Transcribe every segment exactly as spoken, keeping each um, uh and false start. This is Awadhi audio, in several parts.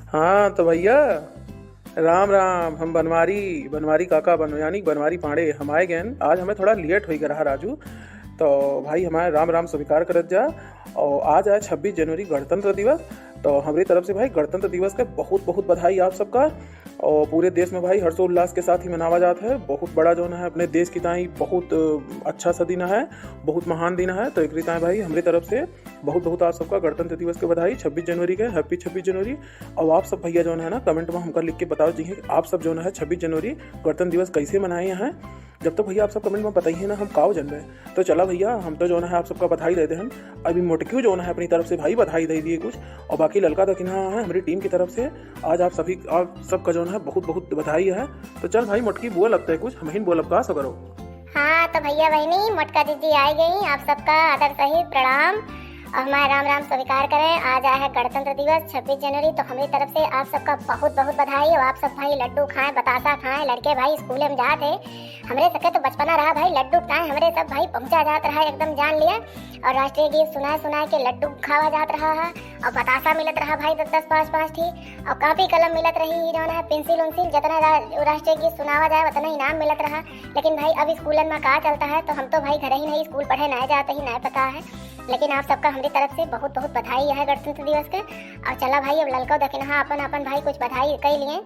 हाँ तो भैया, राम राम। हम बनवारी, बनवारी काका बन-, यानी बनवारी पांडे, हम आए गए। आज हमें थोड़ा लेट होइ गया रहा राजू, तो भाई हमारे राम राम स्वीकार करत जा। और आज आए छब्बीस जनवरी गणतंत्र दिवस, तो हमरी तरफ से भाई गणतंत्र दिवस के बहुत बहुत बधाई आप सबका। और पूरे देश में भाई हर्षोल्लास के साथ ही मनावा जात है। बहुत बड़ा जौन है अपने देश की ताई बहुत अच्छा सा दिन है, बहुत महान दिन है। तो एकरी ताई भाई हमरी तरफ से बहुत बहुत आप सबका गणतंत्र दिवस के बधाई, छब्बीस जनवरी के, happy छब्बीस जनवरी। और आप सब भैया जौन है ना comment में हमका लिख के बताओ जी, आप सब जौन है छब्बीस जनवरी गणतंत्र दिवस कैसे मनाए हैं। जब तक भैया आप सब comment में बताइए ना, हम काव जनबे। तो चला भैया, हम तो जौन है आप सबका बधाई दे दे हम। अभी मोटकियो जौन है अपनी तरफ से भाई बधाई दे दिए कुछ, और बाकी ललका दखिनहा है हमरी team की तरफ से। आज आप सभी, आप सबका जौन है बहुत बहुत बधाई है। तो चल भाई मोटकी, बोल अब तय कुछ, हमहिन बोलब का सगरो। हाँ तो भैया बहिनी, मोटका जिज्जी आइ गई, आप सबका आदर सहित प्रणाम और हमारा राम राम स्वीकार करें। आज आया है गणतंत्र दिवस छब्बीस जनवरी, तो हमरी तरफ से आप सबका बहुत बहुत बधाई। और आप सब भाई लड्डू खाएं, बतासा खाएं, लड़के भाई स्कूल में जात है। हमरे सबके तो बचपना रहा भाई, लड्डू खाएं, हमरे सब भाई पहुँचा जात रहा एकदम जान लिया। और राष्ट्रीय गीत सुनाए सुनाए के लड्डू खावा जात रहा है और बतासा मिलत रहा भाई दस दस पाँच पाँच ठी। और कॉपी कलम मिलत रही, जौन है पेंसिल उंसिल, जितना रा-, राष्ट्रीय गीत सुनावा जाए उतना इनाम मिलत रहा। लेकिन भाई अब स्कूलन में का चलता है, तो हम तो भाई घर ही नहीं, स्कूल पढ़े ना जाते ही ना पता है। लेकिन आप सबका हमरी तरफ से बहुत बहुत बधाई है गणतंत्र दिवस के। और चला भाई अब ललका दखिनहा अपन अपन भाई कुछ बधाई कई लिए।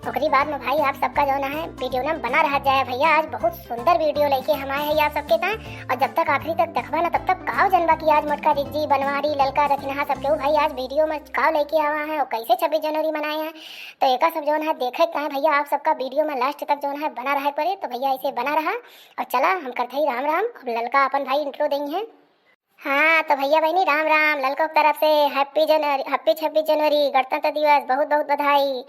ओकरी बाद में भाई आप सबका जौन है video ना बना रह जाए भैया। आज बहुत सुंदर video लेके हम आए हैं आप सबके ताए। और जब तक आखिरी तक देखबा ना तब तक काव जनबा कि आज मोटका जिज्जी, बनवारी, ललका दखिनहा सबके ऊ भाई आज video में काव लेके आवा है और कैसे छब्बीस जनवरी मनाए हैं। तो एका सब जौन है देखे के ताए भैया आप सबका video में last तक जौन है बना रहे पड़े। तो भैया ऐसे बना रहा और चला हम करते ही राम राम। अब ललका अपन भाई intro देंगे। हाँ तो भैया बहिनी राम राम, ललको की तरफ से happy जनवरी, happy छब्बीस जनवरी, गणतंत्र दिवस, बहुत बहुत बधाई।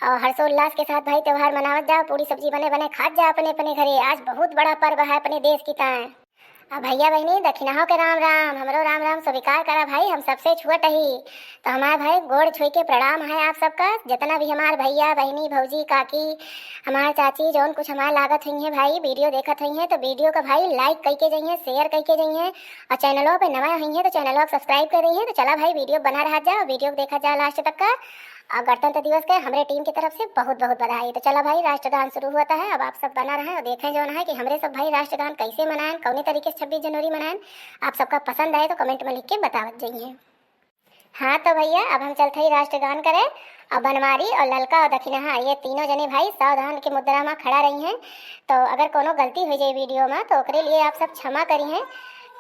और हर्षोल्लास के साथ भाई त्योहार मनावत जाओ, पूरी सब्जी बने बने खात जाओ अपने अपने घरे। आज बहुत बड़ा पर्व है अपने देश की ताए। अब भैया बहिनी दखिनहो के राम राम, हमरो राम राम स्वीकार करा भाई, हम सबसे छोट ही। तो हमार भाई गोड़ छुई के प्रणाम है आप सबका, जितना भी हमार भैया बहिनी भौजी काकी हमार चाची जौन कुछ हमार लागत हुई हैं भाई, video देखत हुई हैं तो video का भाई like कइके जइहें, share कइके जइहें। और चैनलो पे नवा हुई हैं तो चैनलो को subscribe कर रही हैं। तो चला भाई video बना रहा जा, video को देखा जा last तक का। और गणतंत्र दिवस के हमरे team की तरफ से बहुत बहुत बधाई। तो चला भाई राष्ट्रगान शुरू होता है, अब आप सब बना रहें और देखें जौन है कि हमरे सब भाई राष्ट्रगान कैसे मनाएं, कौने तरीके से छब्बीस जनवरी मनाएं। आप सबका पसंद आए तो comment में लिख के बतावत जाइए। हाँ तो भैया अब हम चलत हई राष्ट्रगान करे। और बनवारी और ललका और दखिनहा ये तीनों जने भाई सावधान के मुद्रा में खड़ा रही हैं। तो अगर कोनो गलती हो जाए video में तो ओकरे लिए आप सब क्षमा करी हैं।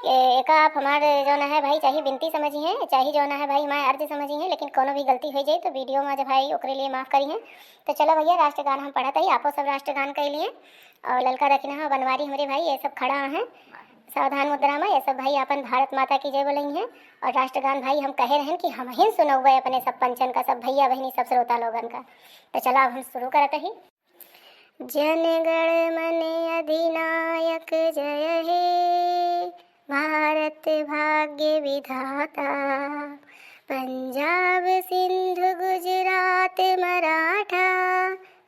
ए-, एका आप हमार जौन है भाई चाहे विनती समझी हैं, चाहे जौन है भाई हमार अर्ज समझी हैं, लेकिन कोनो भी गलती हो जाए तो video में जो भाई ओकरे लिए माफ करी हैं। तो चलो भैया राष्ट्रगान हम पढ़त हई, आपो सब राष्ट्रगान कर लिए। और ललका दखिनहा बनवारी हमरे भाई ये सब खड़ा हैं सावधान मुद्रा में। ये सब भाई अपन भारत माता की जय बोलई हैं। और राष्ट्रगान भाई हम कहे रहन कि हमहिन सुनौबे अपने सब पंचन का, सब भैया बहिनी, सब श्रोता लोगन का। तो चला अब हम शुरू करत ही। जनगण मन अधिनायक जय हे, भारत भाग्य विधाता। पंजाब सिंधु गुजरात मराठा,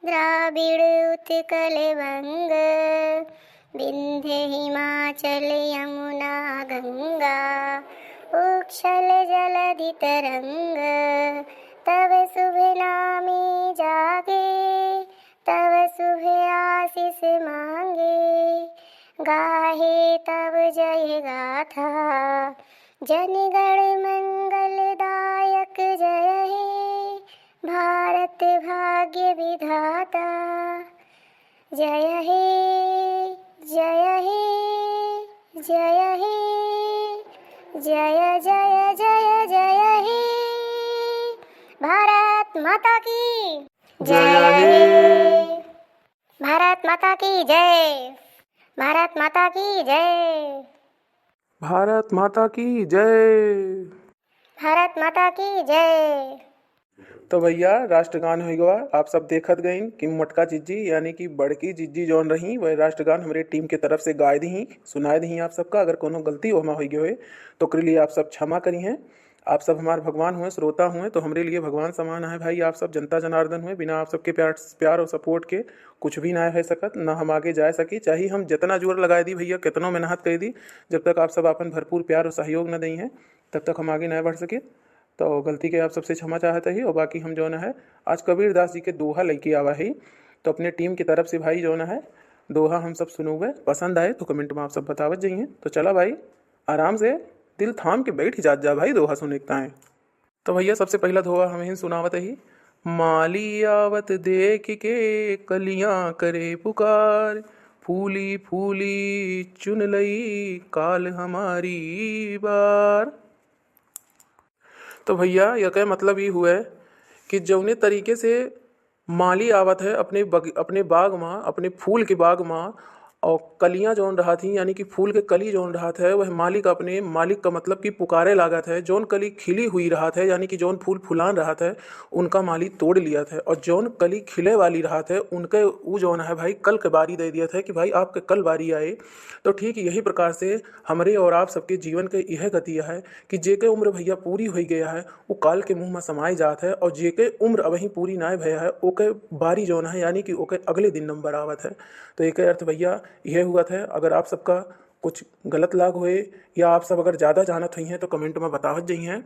द्राविड़ उत्कल बंग, विंध्य हिमाचल यमुना गंगा, उच्छल जलधि तरंग। तव शुभ नामे जागे, तव शुभ आशीष मांगे, गाहे तव जय गाथा। जनगण मंगलदायक जय हे, भारत भाग्य विधाता। जय हे, जय हे, जय हे, जय जय जय जय हे। भारत माता की जय हे। भारत माता की जय। भारत माता की जय। भारत माता की जय। भारत माता की जय। तो भैया, राष्ट्रगान होइ गवा। आप सब देखत गइन कि मोटका जिज्जी यानी कि बड़की जिज्जी जौन रही, वह राष्ट्रगान हमरे team के तरफ से गाय दिही, सुनाए दिही आप सबका। अगर कोनो गलती ओहमा होइ गयो है तो ओकरे लिए आप सब क्षमा करी हैं। आप सब हमार भगवान हुए, श्रोता हुए, तो हमरे लिए भगवान समान है भाई। आप सब जनता जनार्दन हुए, बिना आप सबके प्यार, प्यार और support के कुछ भी ना हो सकत, ना हम आगे जा सकी। चाहे हम जितना जोर लगा दी भैया, कितनो मेहनत कर दी, जब तक आप सब अपन भरपूर प्यार और सहयोग न दई हैं, तब तक हम आगे ना बढ़ सके। तो गलती के आप सबसे क्षमा चाहत ही। और बाकी हम जौन है आज कबीर दास जी के दोहा लइके आवा ही, तो अपने team की तरफ से भाई जौन है दोहा हम सब सुनउबे। पसंद आए तो comment में आप सब बतावत जइहें। तो चला भाई, आराम से दिल थाम के बैठ जात जा भाई दोहा सुने के ताएं। तो भैया, सबसे पहला दोहा हम ही सुनावत ही। माली आवत देख के कलियां करे पुकार, फूली फूली चुन लई काल हमारी बार। तो भैया, यके मतलब ई हुए कि जौने तरीके से माली आवत है अपने बग-, अपने बाग मा, अपने फूल के बाग मा, और कलियां जौन रहत ही, यानी कि फूल के कली जौन रहत है, वह मालिक अपने मालिक का मतलब कि पुकारे लागत है। जौन कली खिली हुई रहत है, यानी कि जौन फूल फुलान रहत है, उनका माली तोड़ लियत है, और जौन कली खिले वाली रहत है, उनके ऊ जौन है भाई कल के बारी दे दियत है कि भाई आपके कल बारी आए। तो ठीक यही प्रकार से हमरे और आप सबके जीवन के यह गति है कि जेके उम्र भैया पूरी हुई गया है, वो काल के मुंह में समाए जात है, और जेके उम्र अबहीं पूरी नाय भया है, ओके बारी जौन है, यानी कि ओके अगले दिन नंबर आवत है। तो एके अर्थ भैया यह हुआ है। अगर आप सबका कुछ गलत लाग होए या आप सब अगर ज़्यादा जानत हुई हैं तो comment में बतावत जइहें।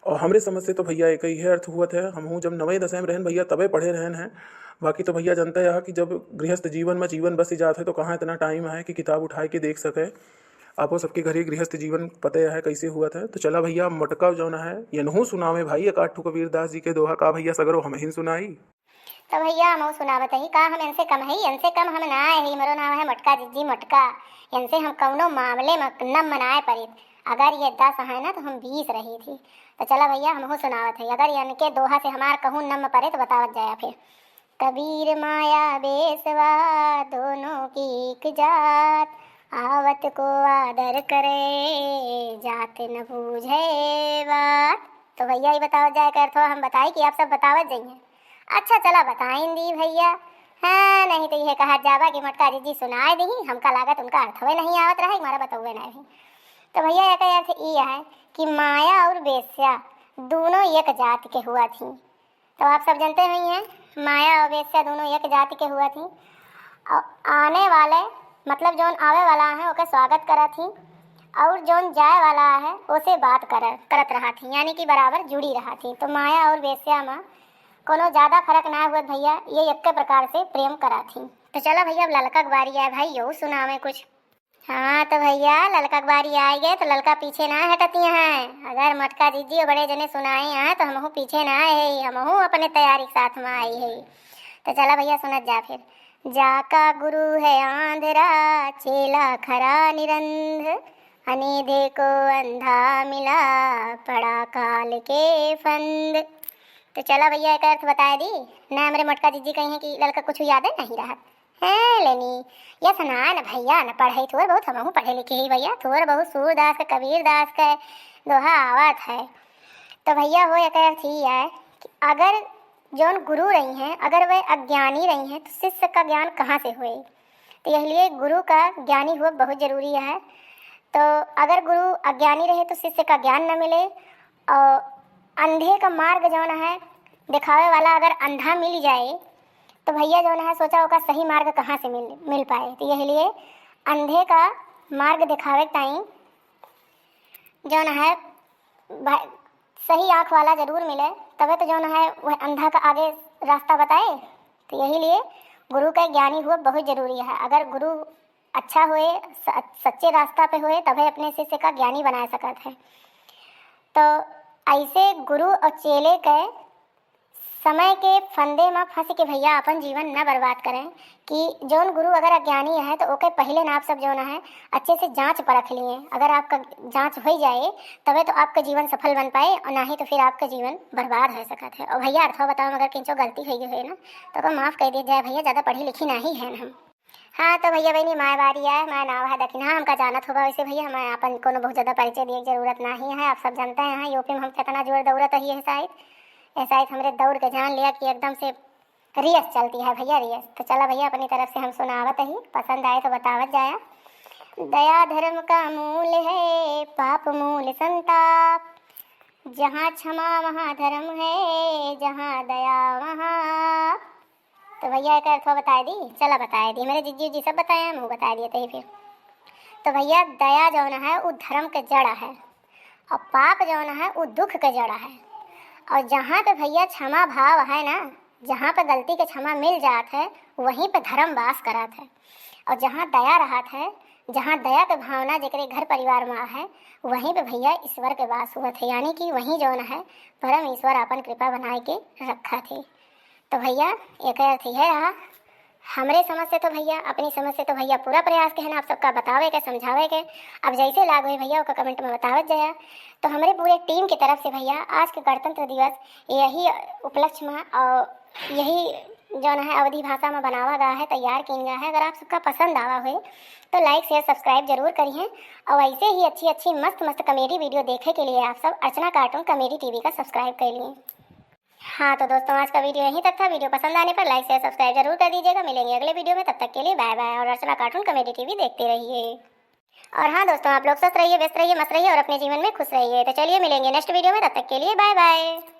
और हमरे समझ से तो भैया एक ही अर्थ हुआ है। हमहूँ जब नवे दसवें में रहन भैया तबे पढ़े रहन हैं। बाकी तो भैया जानते हैं कि जब गृहस्थ जीवन में जीवन बस जात है तो कहाँ इतना time है कि किताब उठाए के देख सके। आपो सबके घरे गृहस्थ जीवन पते है कैसे हुआ था। तो चला भैया, मोटका जौन है यनहू सुनावे भाई, एक आठ ठो कबीर दास जी के दोहा। का भैया सगरो हम ही सुनाई? तो भैया, हमहू सुनावत ही। का हम इनसे कम है? इनसे कम हम ना है। हमरो नाम है मोटका जिज्जी मोटका। इनसे हम कौनो मामले में नम नाय परित। अगर ये दस है ना तो हम बीस रही थी। तो चला भैया, हमहू सुनावत है। अगर इनके दोहा से हमार कहूँ नम परे तो बतावत जाया फिर। कबीर माया बेसवा दोनों की एक जात, आवत को आदर करे जात न बूझे बात। तो भैया, ये बतावत जाए के अर्थवा हम बताई कि आप सब बतावत जइहें? अच्छा, चला बताइन दी भैया। हाँ, नहीं तो यह कहा जावा कि मोटका जिज्जी सुनाए दी, हमका लागत उनका अर्थवे नहीं आवत रहा, हमारा बतौवे नहीं। तो भैया, एक अर्थ ई है कि माया और बेस्या दोनों एक जात के हुआ थी। तो आप सब जानते हुई हैं, माया और वेश्या दोनों एक जाति के हुआ थी। और आने वाले, मतलब जौन आवे वाला है, ओके स्वागत करा थी, और जौन जाए वाला है, ओसे बात कर, करत रहा थी, यानी कि बराबर जुड़ी रहा थी। तो माया और वेश्या में कोनो ज़्यादा फर्क ना हुआ भैया, ये एक प्रकार से प्रेम करा थी। तो चला भैया, अब ललका के बारी है भाई, यो सुनावे कुछ। हाँ, तो भैया, ललका के बारी आइ गए, तो ललका पीछे ना हटती हैं। अगर मोटका जिज्जी और बड़े जने सुनाए हैं, तो हमहू पीछे ना आए हैं, हमहू अपने तैयारी के साथ में आई है। तो चला भैया, सुनत जा फिर। जाका गुरु है आंधरा, चेला खरा निरंध, अनेधे को अंधा मिला, पड़ा काल के फंद। तो चला भैया, एक अर्थ बताए दी ना, हमरे मोटका जिज्जी कही है कि ललका कुछ यादे नहीं रहा। हैं लेनी, ये सुना न भैया, न पढ़े थोर बहुत, हमहू पढ़े लिखे ही भैया, थोर बहुत सूरदास के, कबीर दास के दोहा आवत है। तो भैया, हो एक अर्थ ही है कि अगर जौन गुरु रही हैं, अगर वे अज्ञानी रही हैं, तो शिष्य का ज्ञान कहाँ से हुए? तो यह लिए गुरु का ज्ञानी हुआ बहुत जरूरी है। तो अगर गुरु अज्ञानी रहे, तो शिष्य का ज्ञान न मिले, और अंधे का मार्ग जौन है दिखावे वाला अगर अंधा मिल जाए, तो भैया जौन है सोचा ओका सही मार्ग कहाँ से मिल, मिल पाए। तो यही लिए अंधे का मार्ग दिखावे के ताई जौन है भा-, सही आँख वाला जरूर मिले, तबे तो जौन है वह अंधा का आगे रास्ता बताए। तो यही लिए गुरु का ज्ञानी हुआ बहुत जरूरी है। अगर गुरु अच्छा होए, स-, सच्चे रास्ता पे होए, तबे अपने शिष्य का ज्ञानी बना सकत है। तो ऐसे गुरु और चेले के समय के फंदे में फंस के भैया अपन जीवन न बर्बाद करें कि जौन गुरु अगर अज्ञानी है तो ओके पहले ना आप सब जौन है अच्छे से जांच परख लिए। अगर आपका जांच हो जाए तबे तो आपका जीवन सफल बन पाए, और ना ही तो फिर आपका जीवन बर्बाद हो सकत है। और भैया, अर्थवा बताओ, अगर किंचो गलती हो गई है ना, तो ओका माफ कर दिया जाए भैया, ज्यादा पढ़ी लिखी नहीं है हम। हाँ, तो भैया बहनी, माय बारी आए, माय नाव है दखिना, हमका जानत होबा। वैसे भैया, हमें अपन कोनो बहुत ज्यादा परिचय दिए के जरूरत नहीं है, आप सब जानते हैं यूपी में हम कितना जोर दौड़त ही है शायद। ऐसा है कि हमरे दौड़ के जान लिया कि एकदम से रेस चलती है भैया, रेस। तो चला भैया, अपनी तरफ से हम सुनावत ही, पसंद आए तो बतावत जाया। दया धर्म का मूल है, पाप मूल संताप। जहाँ क्षमा वहाँ धर्म है, जहाँ दया वहाँ। तो भैया, एक अर्थवा बताए दी, चला बताए दी, मेरे जिज्जी जी सब बताए, हम बताए दिए थे फिर। तो भैया, दया जौन है, वो धर्म के जड़ है। और पाप जौन है, वो दुख के जड़ है। और जहाँ पे भैया क्षमा भाव है ना, जहाँ पे गलती के क्षमा मिल जात है, वहीं पे धर्म वास करत है। और जहाँ दया रहत है, जहाँ दया के भावना जेकरे घर परिवार में है, वहीं पे भैया ईश्वर के वास हुआ थे, यानी कि वहीं जौन है परम ईश्वर अपन कृपा बनाए के रखा थे। तो भैया, एक अर्थ यह रहा हमरे समझ से तो भैया, अपनी समझ से तो भैया पूरा प्रयास के है ना आप सबका बतावे के, समझावे के। अब जैसे लाग होई भैया, ओका कमेंट में बतावत जाया। तो हमरे पूरे टीम की तरफ से भैया, आज के गणतंत्र दिवस यही उपलक्ष्य में और यही जौन है अवधी भाषा में बनावा गया है, तैयार कीन गया है। अगर आप सबका पसंद आवा होए तो लाइक, शेयर, सब्सक्राइब जरूर करिए। और ऐसे ही अच्छी अच्छी मस्त मस्त कॉमेडी वीडियो देखे के लिए आप सब अर्चना कार्टून कॉमेडी टीवी का सब्सक्राइब कर लिए। हाँ तो दोस्तों, आज का वीडियो यहीं तक था। वीडियो पसंद आने पर लाइक, शेयर, सब्सक्राइब जरूर कर दीजिएगा। मिलेंगे अगले वीडियो में, तब तक के लिए बाय बाय। और अर्चना कार्टून कॉमेडी टीवी देखते रहिए। और हाँ दोस्तों, आप लोग स्वस्थ रहिए, व्यस्त रहिए, मस्त रहिए और अपने जीवन में खुश रहिए। तो चलिए, मिलेंगे नेक्स्ट वीडियो में, तब तक के लिए बाय बाय।